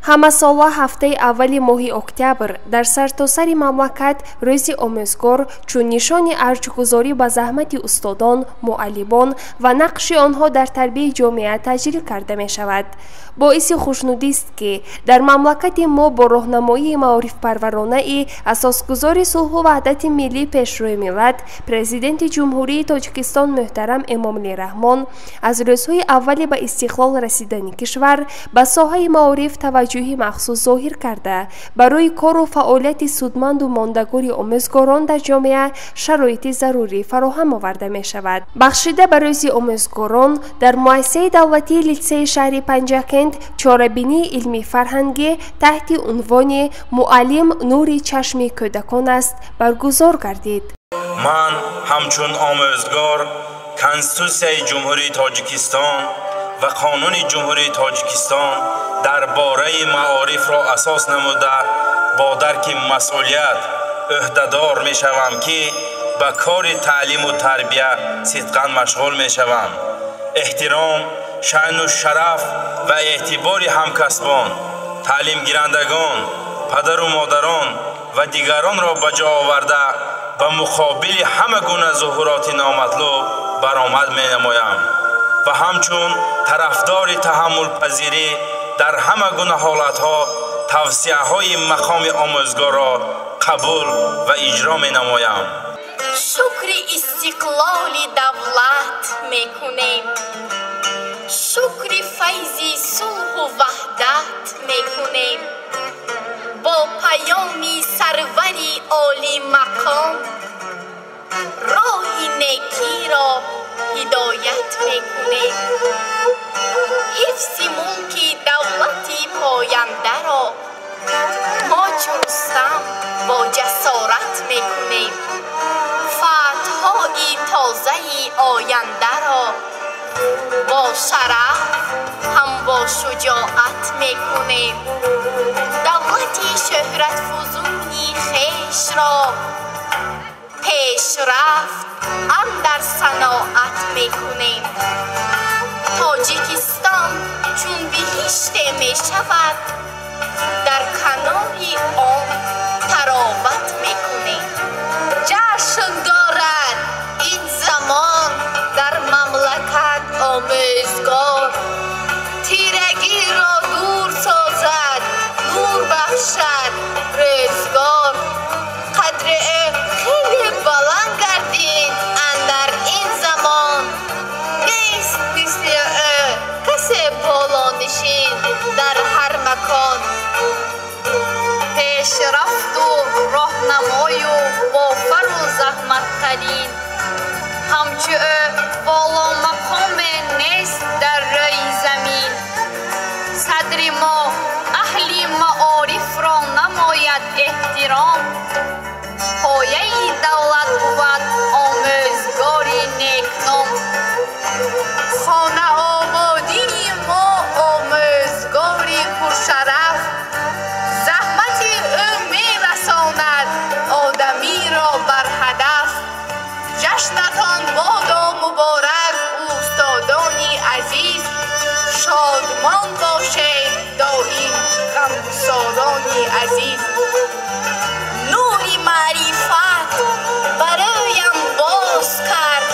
Ҳамасола ҳафтаи аввали моҳи октябр дар сартосари мамлакат рӯзи омӯзгор чун нишони арҷгузорӣ ба заҳмати устодон, муаллимон ва нақши онҳо дар тарбияи ҷомеа таҷлил карда мешавад. Боиси хушнудист, ки дар мамлакати мо бо роҳнамоии маорифпарваронаи асосгузори сулҳу ваҳдати миллӣ, Пешвои миллат, Президенти Ҷумҳурии Тоҷикистон муҳтарам Эмомалӣ Раҳмон аз рӯзҳои аввали ба истиқлол расидани кишвар ба соҳаи маориф таваҷҷӯҳи махсус зоҳир карда, барои кору фаъолияти судманду мондагори омӯзгорон дар ҷомеа шароити зарурӣ фароҳам оварда мешавад. Бахшида ба рӯзи омӯзгорон дар муассисаи давлатии литсеи шаҳри Панҷакент чорабинии илмии фарҳангӣ таҳти унвони «Муаллим нури чашми кӯдакон аст» баргузор гардид. Ман ҳамчун омӯзгор Конститутсияи Ҷумҳурии Тоҷикистон ва Қонуни Ҷумҳурии Тоҷикистон дар бораи маорифро асос намуда, бо дарки масъулият ӯҳдадор мешавам, ки ба кори таълиму тарбия сидқан машғул мешавам. Эҳтиром, шаъну шараф ва эътибори ҳамкасбон, таълимгирандагон, падару модарон ва дигаронро ба ҷо оварда, ба муқобили ҳама гуна зуҳуроти номатлуб баромад менамоям ва ҳамчун тарафдори таҳаммулпазирӣ дар ҳама гуна ҳолатҳо тавсияҳои мақоми омӯзгорро қабул ва иҷро менамоям. Шукри истиқлоли давлат мекунем, шукри файзи сулҳу ваҳдат мекунем. Бо паёми сарвари олимақом роҳи некиро ҳидоят мекунем. Ҳифзи мулки давлати пояндаро мо чу Рустам бо ҷасорат мекунем. Фатҳҳои тозаи ояндаро бо шараф ҳам бо шуҷоат мекунем. Давлати шӯҳратфузуни хешро пешрафт андар саноат мекунем. Тоҷикистон чун биҳиште мешавад, дар канори он тароват мекунем. Ҷашн дорад ин замон дар мамлакат омӯзгор, тирагиро дур созад, нур бахшад рӯзгор. Қадри ӯ хеле баланд гардид андар ин замон, нест мисли ӯ касе болонишин дар ҳар макон. Пешрафту роҳнамою бофару заҳматтарин, ҳамчу ӯ боломақоме нест дар рӯи замин. Садри мо аҳли маорифро намояд эҳтиром, пояи давлат бувад омӯзгори некном. Хонаободии мо омӯзгори пуршараф, заҳмати ӯ мерасонад одамиро бар ҳадаф. Ҷашнатон бодо муборак, устодони азиз, шодмон бошед доим ғамгусорони азиз. Нури маърифат бароям боз кард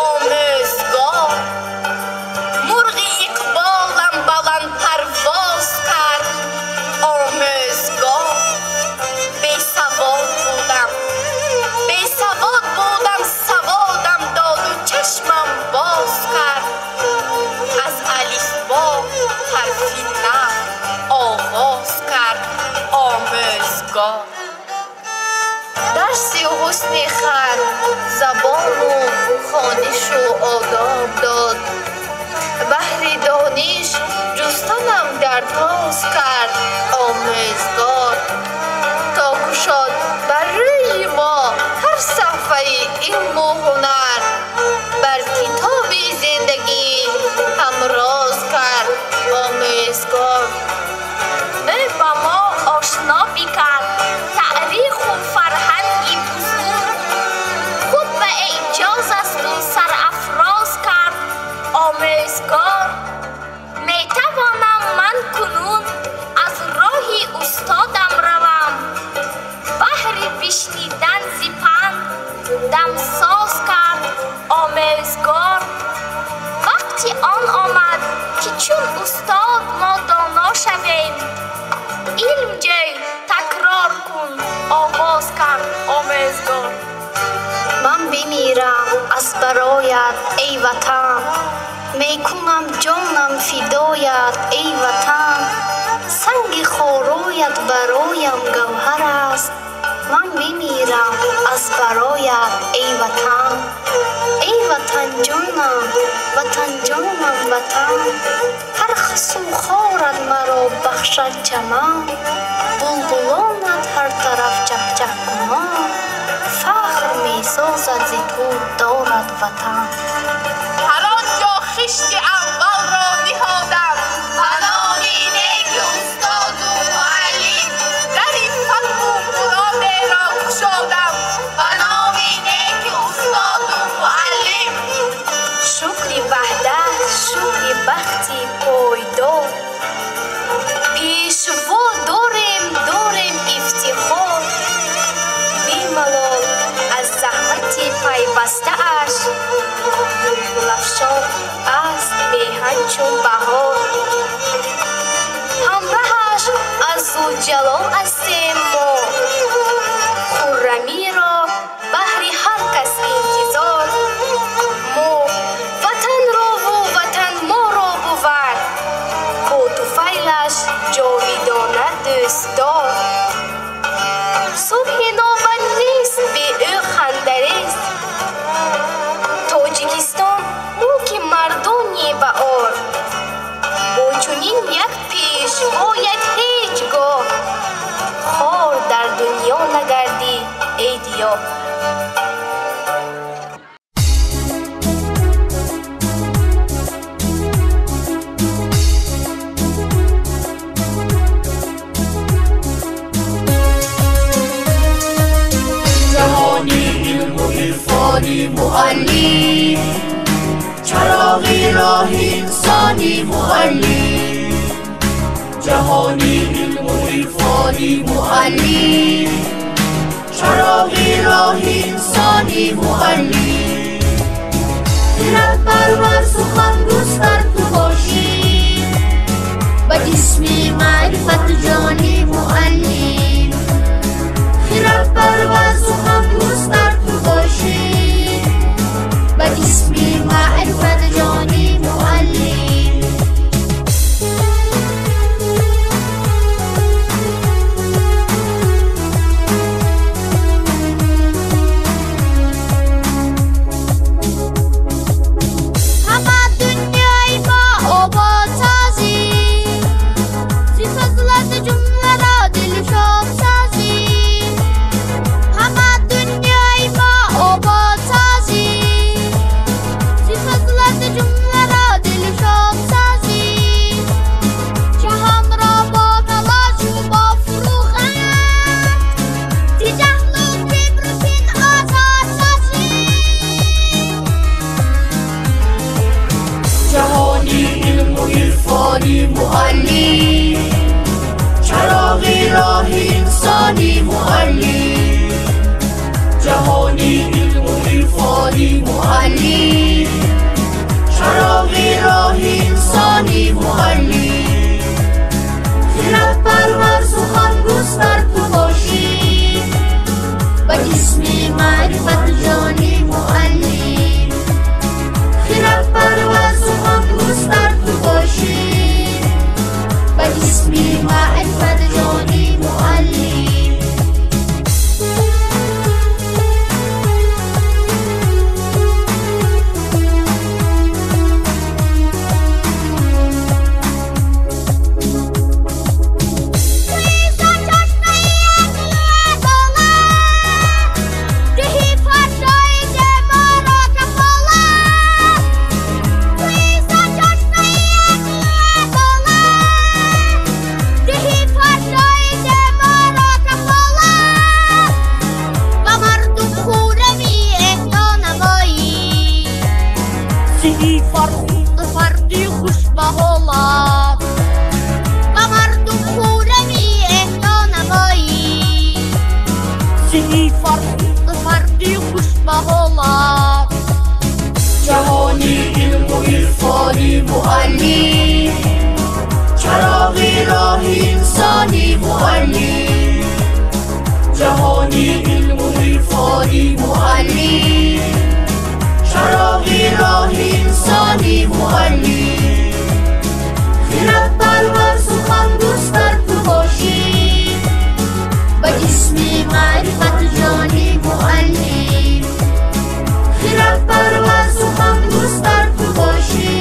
омӯзгор, мурғи иқболам баландпарвоз кард омӯзгор. Бесавод будам, бесавод будам, саводам доду чашмам боз кард. Аз алифбо ҳарфи нав оғоз кард омӯзгор. Дарси ҳусни хат, забону хонишу одоб дод, баҳри дониш ҷустанам дардоз кард омӯзгор. То кушод бар рӯи мо ҳар саҳфаи илму ҳунар, бар китоби зиндагӣ ҳамроз кард омӯзгор. Ӯ ба мо ошно бикард таъриху фарҳанги бузург, худ ба эъҷоз асту сарафроз кард омӯзгор. Метавонам ман кунун Илм ҷӯй, такрор кун, оғоз кард омӯзгор. Ман бимирам аз бароят, эй ватан, мекунам ҷонам фидоят, эй ватан. Санги хороят бароям гавҳар аст, ман бимирам аз бароят, эй ватан. Эй ватан ҷонам, ватан ҷонам, ватан, ҳар хасу хорат маро бахшад чаман. Булбулонат ҳар тараф чахчахкунон, фахр месозад зи ту дорад ватан. Ҳар он ҷо хишти аввалро ниҳодам, ба номи неки устоду муаллим. Дари фаҳму муродеро кушодам, ба номи неки устоду муаллим. Шукри ваҳдат, шукри бахти пойдор, пешво дорем, дорем ифтихор. Бемалол аз заҳмати пайвастааш, булбулафшон аст меҳан чун баҳор. Ҳамраҳаш аз Зулҷалол ҳастем мо, хуррамиро баҳри ҳар кас интизор. Мо ватанрову ватан моро бувад, бо туфайлаш ҷовидона дӯстдор. Субҳи нобад нест бе ӯ хандарест, Тоҷикистон мулки мардони баор. Бо чунин як пешвоят ҳеҷ гоҳ хор дар дунё нагардӣ, эй диёр. Ҷаҳони илму ирфони муаллим, чароғи роҳи инсони муаллим. Ҷаҳони илму ирфони муаллим, чароғи роҳи инсони муаллим. Хиратпарвар, сухангустар ту бошӣ, ба ҷисми маърифату ҷони муаллим. Хиратпарвар, сухангустар ту бошӣ, ба ҷисми маърифату ҷони муаллим. Ҳама дунёи мо обод созӣ, зи фазлат ҷумларо дилшод созӣ. Ҳама дунёи мо обод созӣ, зи фазлат ҷумларо дилшод созӣ. Ҷаҳонро бо талошу бо фуруғат, зи ҷаҳлу кибру кин озод созӣ. Ҷаҳони илму ирфони муаллим, чароғи роҳи инсони муаллим. Ҷаҳони илму ирфони муаллим, чароғи роҳи инсони муаллим. Хиратпарвар, сухангустар ту бошӣ, ба ҷисми маърифату ҷони муаллим. Хиратпарвар, сухангустар ту бошӣ, ба ҷисми маърифату ҷони муаллим. Ҷаҳони илму ирфони муаллим, чароғи роҳи инсони муаллим, ҷаҳони илму ирфони муаллим, чароғи роҳи инсони муаллим. Хиратпарвар, сухангустар ту бошӣ, ба ҷисми маърифат ҷони муаллим. Хиратпарвар, сухангустар ту бошӣ,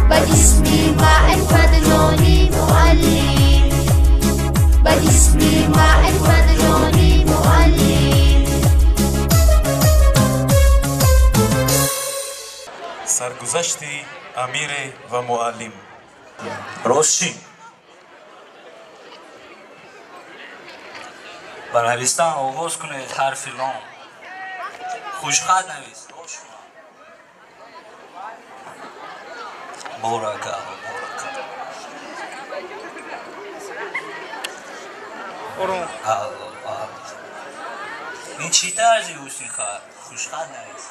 ба ҷисми маърифат ҷони муаллим, ба ҷисми маърифат ҷони муаллим. Саргузашти амире ва муаллим. Рост чӣ? Ба навистан оғоз кунед ҳарфи лом. Хушхат навис. Борака, борака. Алло, алло. Ин чӣ тарзи ҳусни хат? Хушхат навис.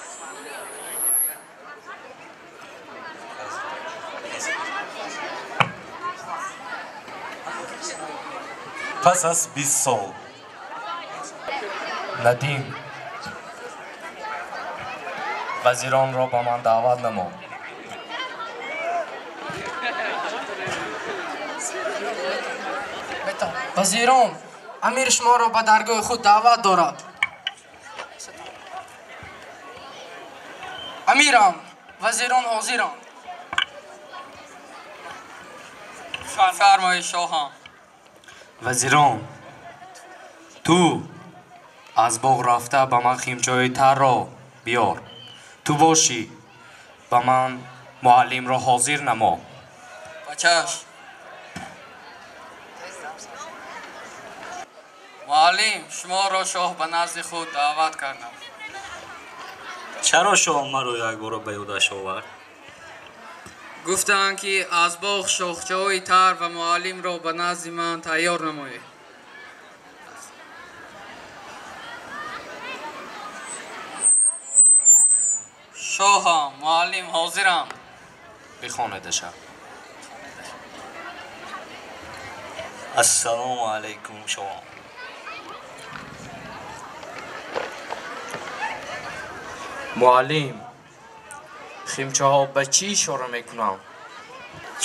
Пас аз 20 сол. Надим, вазиронро ба ман даъват намо. Вазирон, амир шуморо ба даргоҳи худ даъват дорад. Амирам, вазирон ҳозиранд. Фармоед, шоҳам. Вазирон, ту аз боғ рафта ба ман химчои тарро биёр. Ту бошӣ, ба ман муаллимро ҳозир намо. Ба чашм. Муаллим, шуморо шоҳ ба назди худ даъват кардам. Чаро шоҳ маро якбора ба ёдаш овард? Гуфтанд, ки аз боғ шохчаҳои тар ва муаллимро ба назди ман тайёр намоед. Шоҳам, муаллим ҳозирам. Бихонедаша. Ассалому алайкум, шоҳам. Муаллим, химчаҳо ба чӣ ишора мекунанд?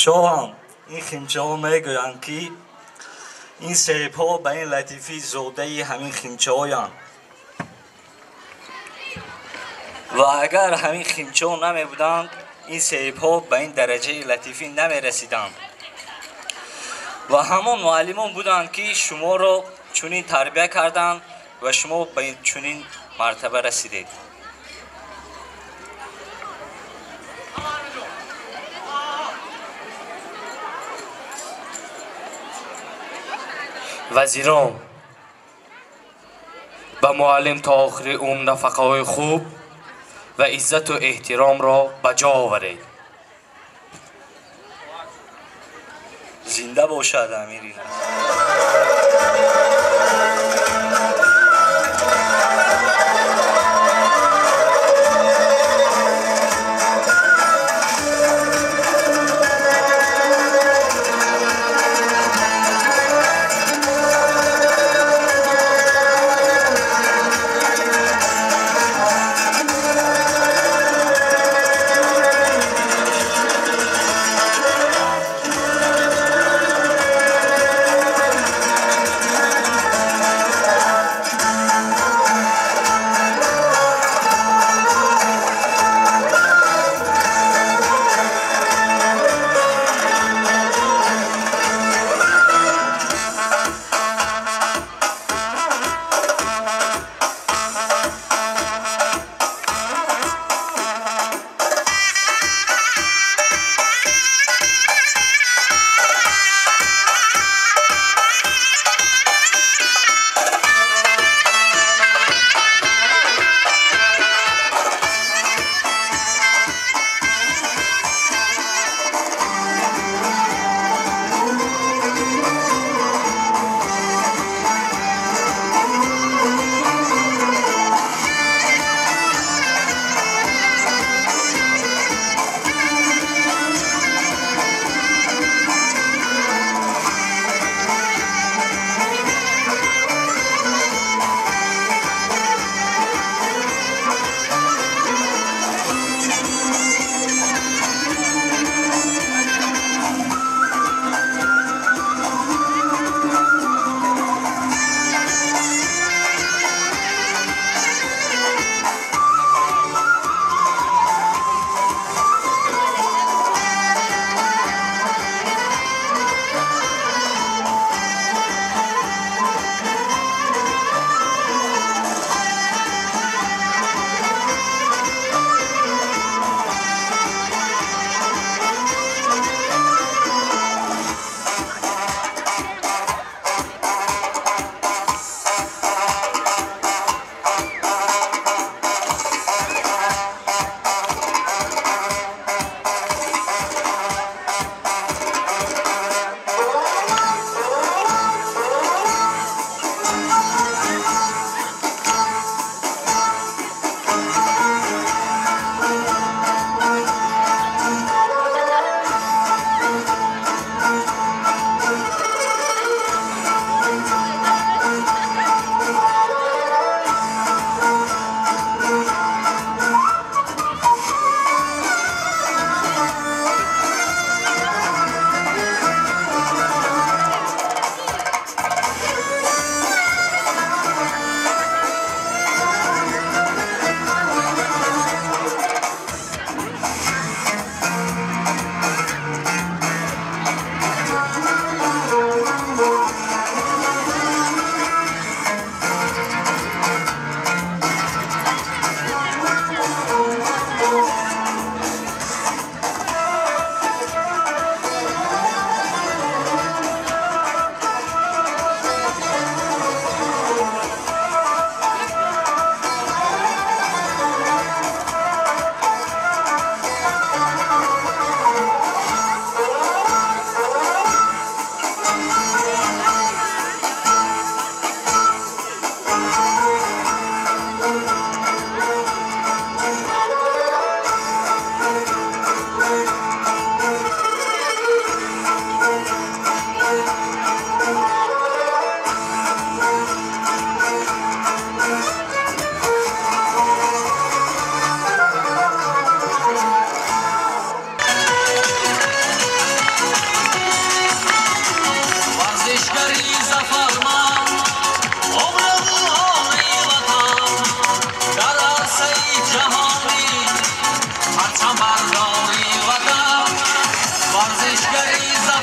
Шоҳам, ин химчаҳо мегӯянд, ки ин себҳо ба ин латифӣ зодаи ҳамин химчаҳоянд ва агар ҳамин химчаҳо намебуданд, ин себҳо ба ин дараҷаи латифӣ намерасиданд. Ва ҳамон муаллимон буданд, ки шуморо чунин тарбия карданд ва шумо ба чунин мартаба расидед. Вазирон, ба муаллим то охири умр нафақаҳои хуб ва иззату эҳтиромро ба ҷо оваред. Зинда бошад амири наср.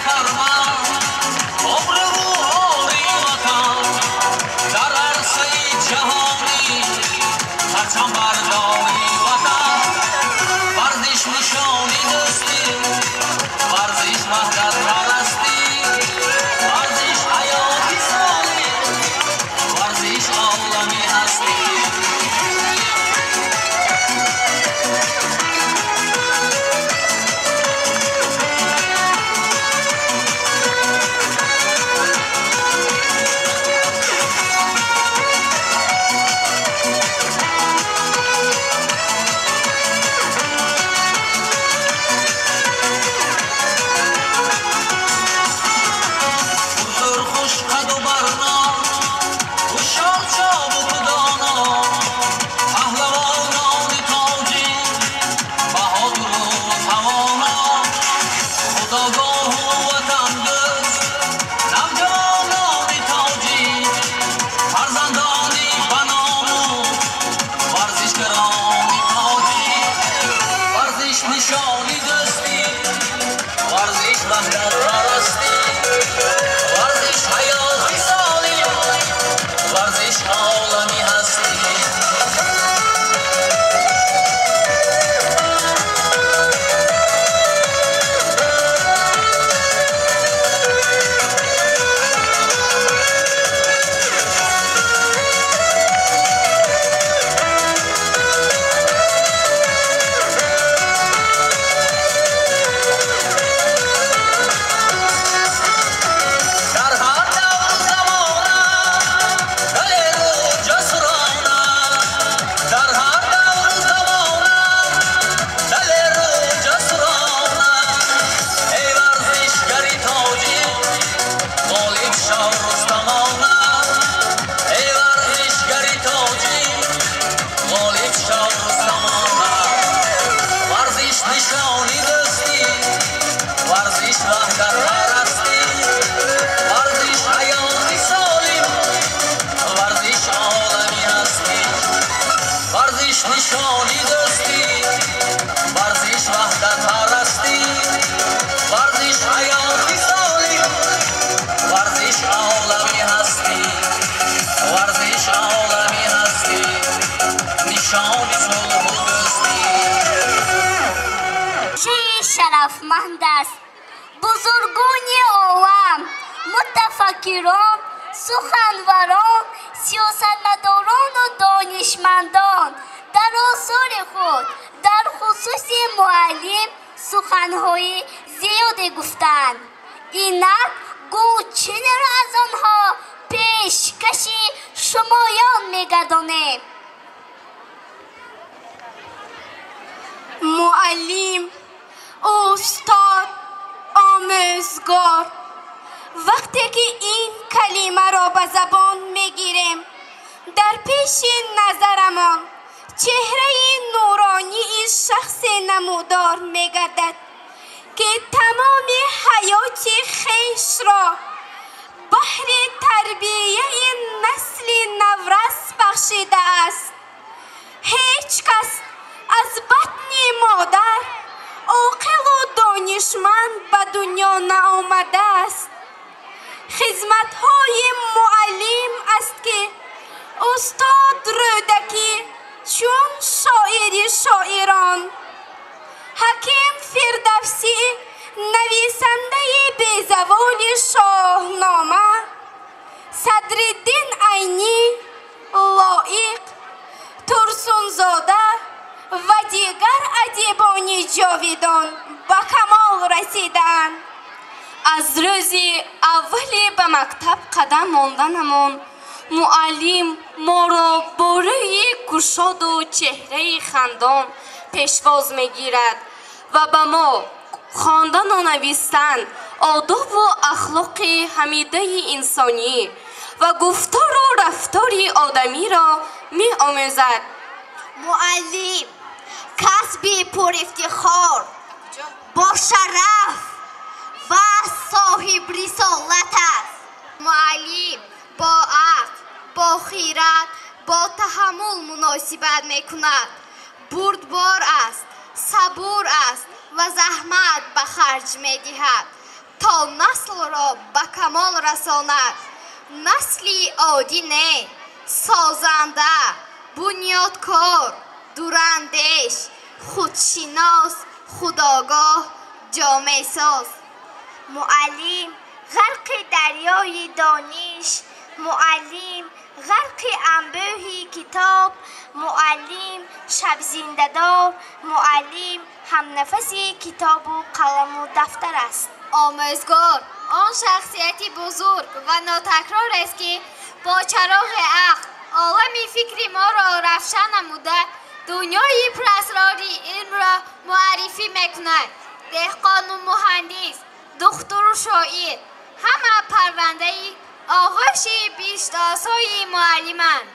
Фарман обрӯ ори ватан дар арсаи ҷаҳонӣ парчам бардори ватан. Варзиш нишони дӯстӣ, варзиш ваҳдатпарастӣ, варзиш ҳаёти солим, варзиш олами ҳастӣ. Хушқаду барно, ҳушёр, чобуку доно, паҳлавонони тоҷик баҳодуру тавоно, худогоҳу ватандӯст, навҷавонони тоҷик, фарзандони баному варзишгарони тоҷик. Варзиш нишони дӯстӣ, варзиш ваҳдатпарастӣ, варзиш ҳаёти солим, варзиш олами ҳастӣ. Дар ҳар давру замона далеру ҷасурона, дар ҳар давру замона далеру ҷасурона, эй варзишгари тоҷик, ғолиб шав рустамона, эй варзишгари тоҷик, ғолиб шав рустамона. Варзиш нишони дӯстӣ, варзиш ваҳдатпарастӣ, варзиш ҳаёти солим, варзиш олами ҳастӣ. Варзиш нишони дӯстӣ, варзиш ваҳдатпарастӣ, варзиш ҳаёти солим, варзиш олами ҳастӣ. Варзиш олами ҳастӣ, нишони сулҳу дӯстӣ. Чӣ шарафманд аст! Бузургони олам, мутафаккирон, суханварон, сиёсатмадорону донишмандон дар осори худ дар хусуси муаллим суханҳои зиёде гуфтанд. Инак гулчинеро аз онҳо пешкаши шумоён мегардонем. Муаллим, устод, омӯзгор. Вақте ки ин калимаро ба забон мегирем, дар пеши назарамон чеҳраи нуронии шахсе намудор мегардад, ки тамоми ҳаёти хешро баҳри тарбияи насли наврас бахшидааст. Ҳеҷ кас аз батни модар оқилу донишманд ба дунё наомадааст. Хизматҳои муаллим аст, ки устод Рӯдакӣ чун шоири шоирон, ҳаким Фирдавсӣ нависандаи безаволи Шоҳнома, Садриддин Айнӣ, Лоиқ, Турсунзода ва дигар адибони ҷовидон ба камол расидаанд. Аз рӯзи аввале ба мактаб қадам монданамон муаллим моро бо рӯи кушоду чеҳраи хандон пешвоз мегирад ва ба мо хондану навистан, одобу ахлоқи ҳамидаи инсонӣ ва гуфтору рафтори одамиро меомӯзад. Муаллим касби пурифтихор, бошараф ва соҳибрисолат аст. Муаллим бо ақл, бо хират, бо таҳаммул муносибат мекунад. Бурдбор аст, сабур аст ва заҳмат ба харҷ медиҳад, То наслро ба камол расонад. Насли оддӣ не, созанда, бунёдкор, дурандеш, худшинос, худогоҳ, ҷомеъсоз. Муаллим ғарқи дарёи дониш, муаллим ғарқи анбӯҳи китоб, муаллим шабзиндадор, муаллим ҳамнафаси китобу қаламу дафтар аст. Омӯзгор он шахсияти бузург ва нотакрор аст, ки бо чароғи ақл олами фикри моро равшан намуда, дунёи пурасрори илмро муаррифӣ мекунад. Деҳқону муҳандис, духтуру шоир ҳама парвандаи оғӯши биҳиштосои муаллиманд.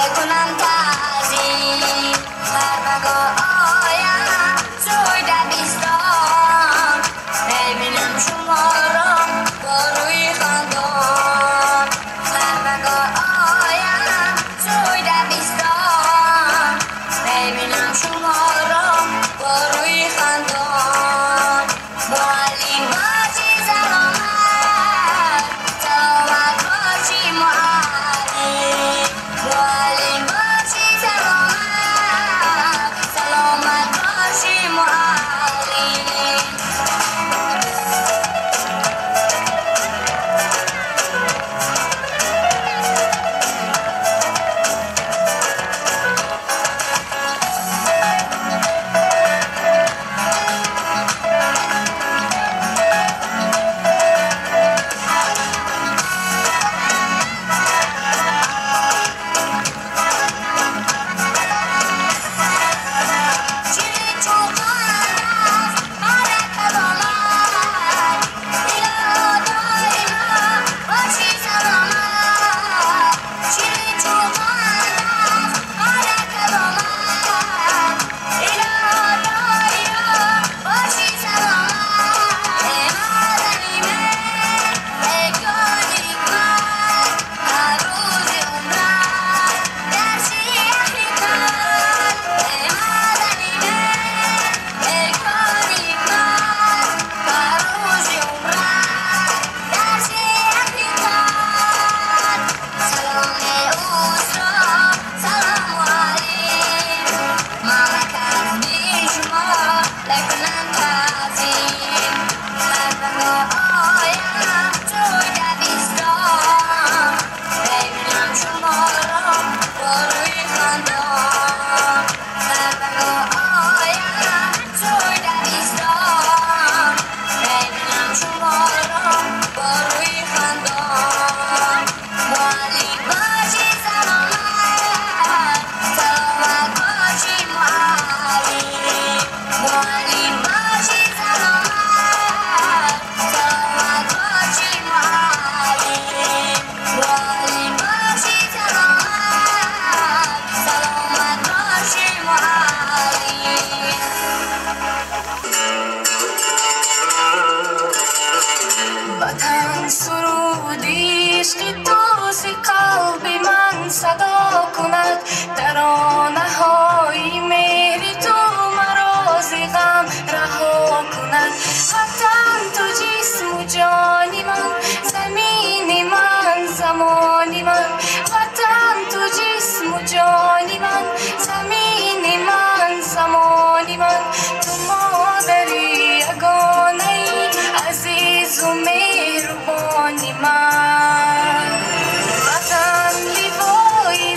Мекунам таъзим. Ҳар баго оям сӯи дабистон, мебинам шуморо бо рӯи хандон. Ҳар баго оям сӯи дабистон, мебинам шуморо бо рӯи хандон. Муаллим бошӣ саломат, саломат бошӣ муаллим. Муаллим бошӣ саломат, саломат бошӣ муаллим. Ширин чӯқон аст баракат омад, илоҳо доимо бошӣ саломат. Ширин чӯқон аст баракат омад, илоҳо доимо бошӣ саломат. Эй модари меҳр, эй ҷони ҳикмат, ҳар рӯзи умрат дарси ҳақиқат. Эй модари меҳр, эй ҷони ҳикмат, ҳар рӯзи умрат дарси ҳақиқат. Саломи устод, салом муаллим, мамлакат шумо мекунам таъзим. Ҳар баго оям сӯи дабистон, мебинам шуморо бо рӯи хандон. Ҳар баго оям сӯи дабистон, мебинам шуморо бо рӯи хандон. Муаллим бошӣ саломат, саломат бошӣ муаллим. Муаллим бошӣ саломат, саломат бошӣ муаллим. Муаллим бошӣ саломат, саломат бошӣ муаллим. Ватан суруди ишқи ту зи қалби ман садо кунад, таронаҳои меҳри ту маро зи ғам раҳо кунад. Ватан ту ҷисму ҷони ман, замини ман, замони ман. Ватан ту ҷисму ҷони ман, замини ман, замони ман. Ту модари ягонаи азизу меҳрубони ман. Ватан ливои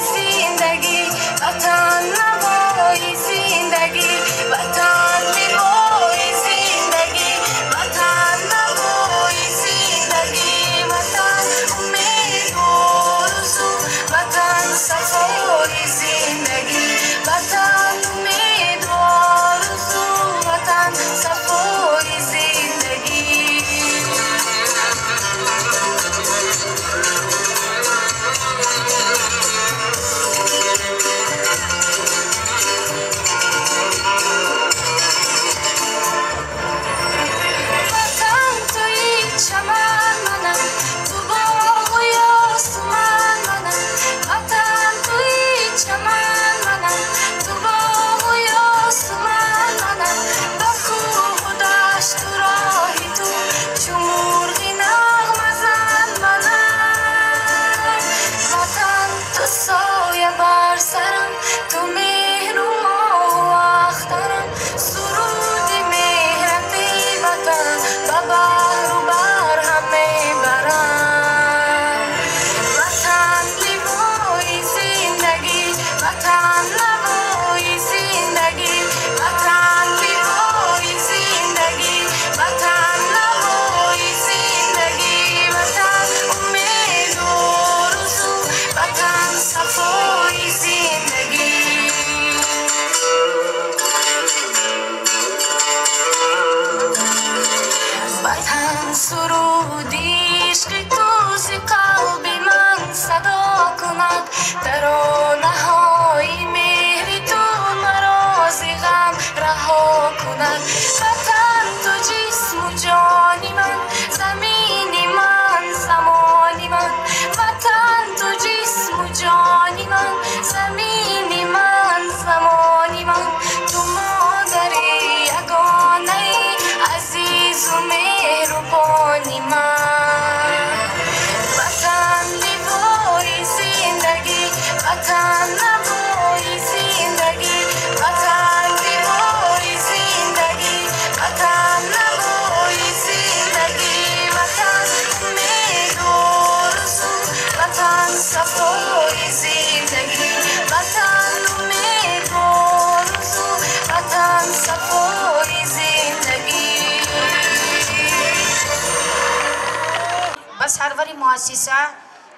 роҳбари муассиса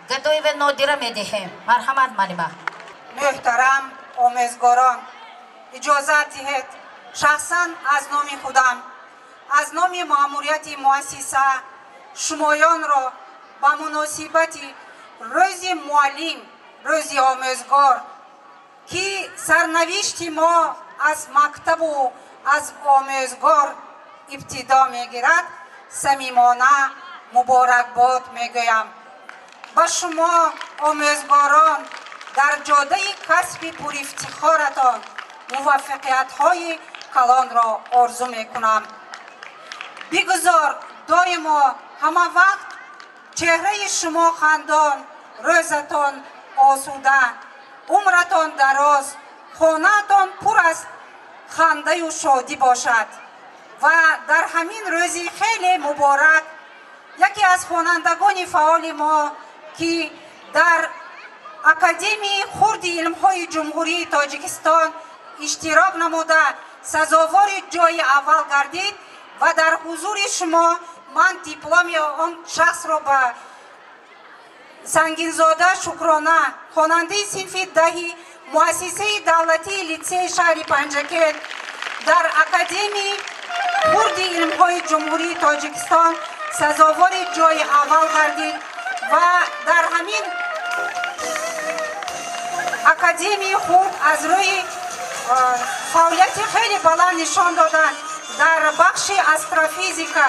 Гадоева Нодира медиҳем. Марҳамат, муаллима. Муҳтарам омӯзгорон, иҷозат диҳед шахсан аз номи худам, аз номи маъмурияти муассиса шумоёнро ба муносибати рӯзи муаллим, рӯзи омӯзгор, ки сарнавишти мо аз мактабу аз омӯзгор ибтидо мегирад, самимона муборакбод мегӯям. Ба шумо омӯзгорон дар ҷодаи касби пурифтихоратон муваффақиятҳои калонро орзу мекунам. Бигузор доимо ҳама вақт чеҳраи шумо хандон, рӯзатон осуда, умратон дароз, хонаатон пур аз хандаю шодӣ бошад. Ва дар ҳамин рӯзи хеле муборак яке аз хонандагони фаъоли мо, ки дар Академияи хурди илмҳои Ҷумҳурии Тоҷикистон иштирок намуда сазовори ҷои аввал гардид, ва дар ҳузури шумо ман дипломи он шахсро ба Сангинзода Шукрона, хонандаи синфи 10 муассисаи давлатии литсеи шаҳри Панҷакент, дар Академияи хурди илмҳои Ҷумҳурии Тоҷикистон сазовори ҷои аввал гардид ва дар ҳамин академияи хурд аз рӯи фаъолияти хеле баланд нишон дода дар бахши астрофизика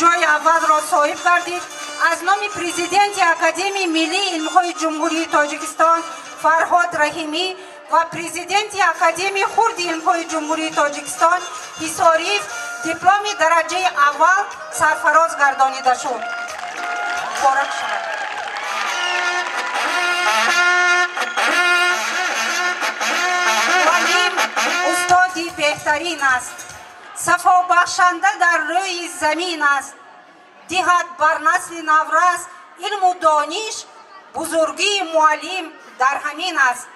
ҷои аввалро соҳиб гардид. Аз номи президенти Академияи миллии илмҳои Ҷумҳурии Тоҷикистон Фарҳод Раҳимӣ ва президенти Академияи хурди илмҳои Ҷумҳурии Тоҷикистон Ҳисориев дипломи дараҷаи аввал сарфароз гардонида шуд. Муборак шавад. Муаллим устоди беҳтарин аст, сафобахшанда дар рӯи замин аст, диҳад бар насли наврас илму дониш, бузургии муаллим дар ҳамин аст.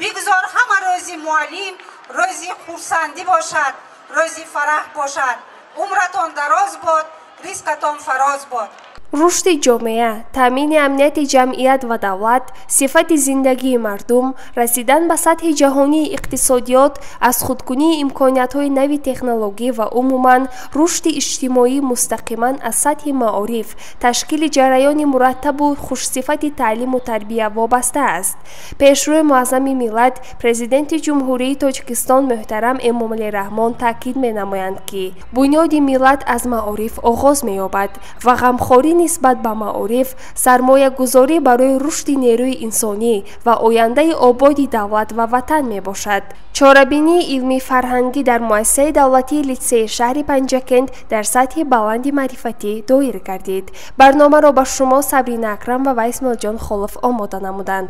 Бигзор ҳама рӯзи муаллим рӯзи хурсандӣ бошад, рӯзи фараҳ бошад. Умратон дароз бод, ризқатон фароз бод. Рушди ҷомеа, таъмини амнияти ҷамъият ва давлат, сифати зиндагии мардум, расидан ба сатҳи ҷаҳонии иқтисодиёт, аз худкунии имкониятҳои нави технологӣ ва умуман рушди иҷтимоӣ мустақиман аз сатҳи маориф, ташкили ҷараёни мураттабу хушсифати таълиму тарбия вобаста аст. Пешрӯи муаззами миллат, Президенти Ҷумҳурии Тоҷикистон муҳтарам Эмомалӣ Раҳмон таъкид менамоянд, ки бунёди миллат аз маориф оғоз меёбад ва ғамхорӣ нисбат ба маориф сармоягузорӣ барои рушди нерӯи инсонӣ ва ояндаи ободи давлат ва ватан мебошад. Чорабинии илмии фарҳангӣ дар муассисаи давлатии литсеи шаҳри Панҷакент дар сатҳи баланди маърифатӣ доир гардид. Барномаро ба шумо Сабрина Акрамова ва Исмоилҷон Холов омода намуданд.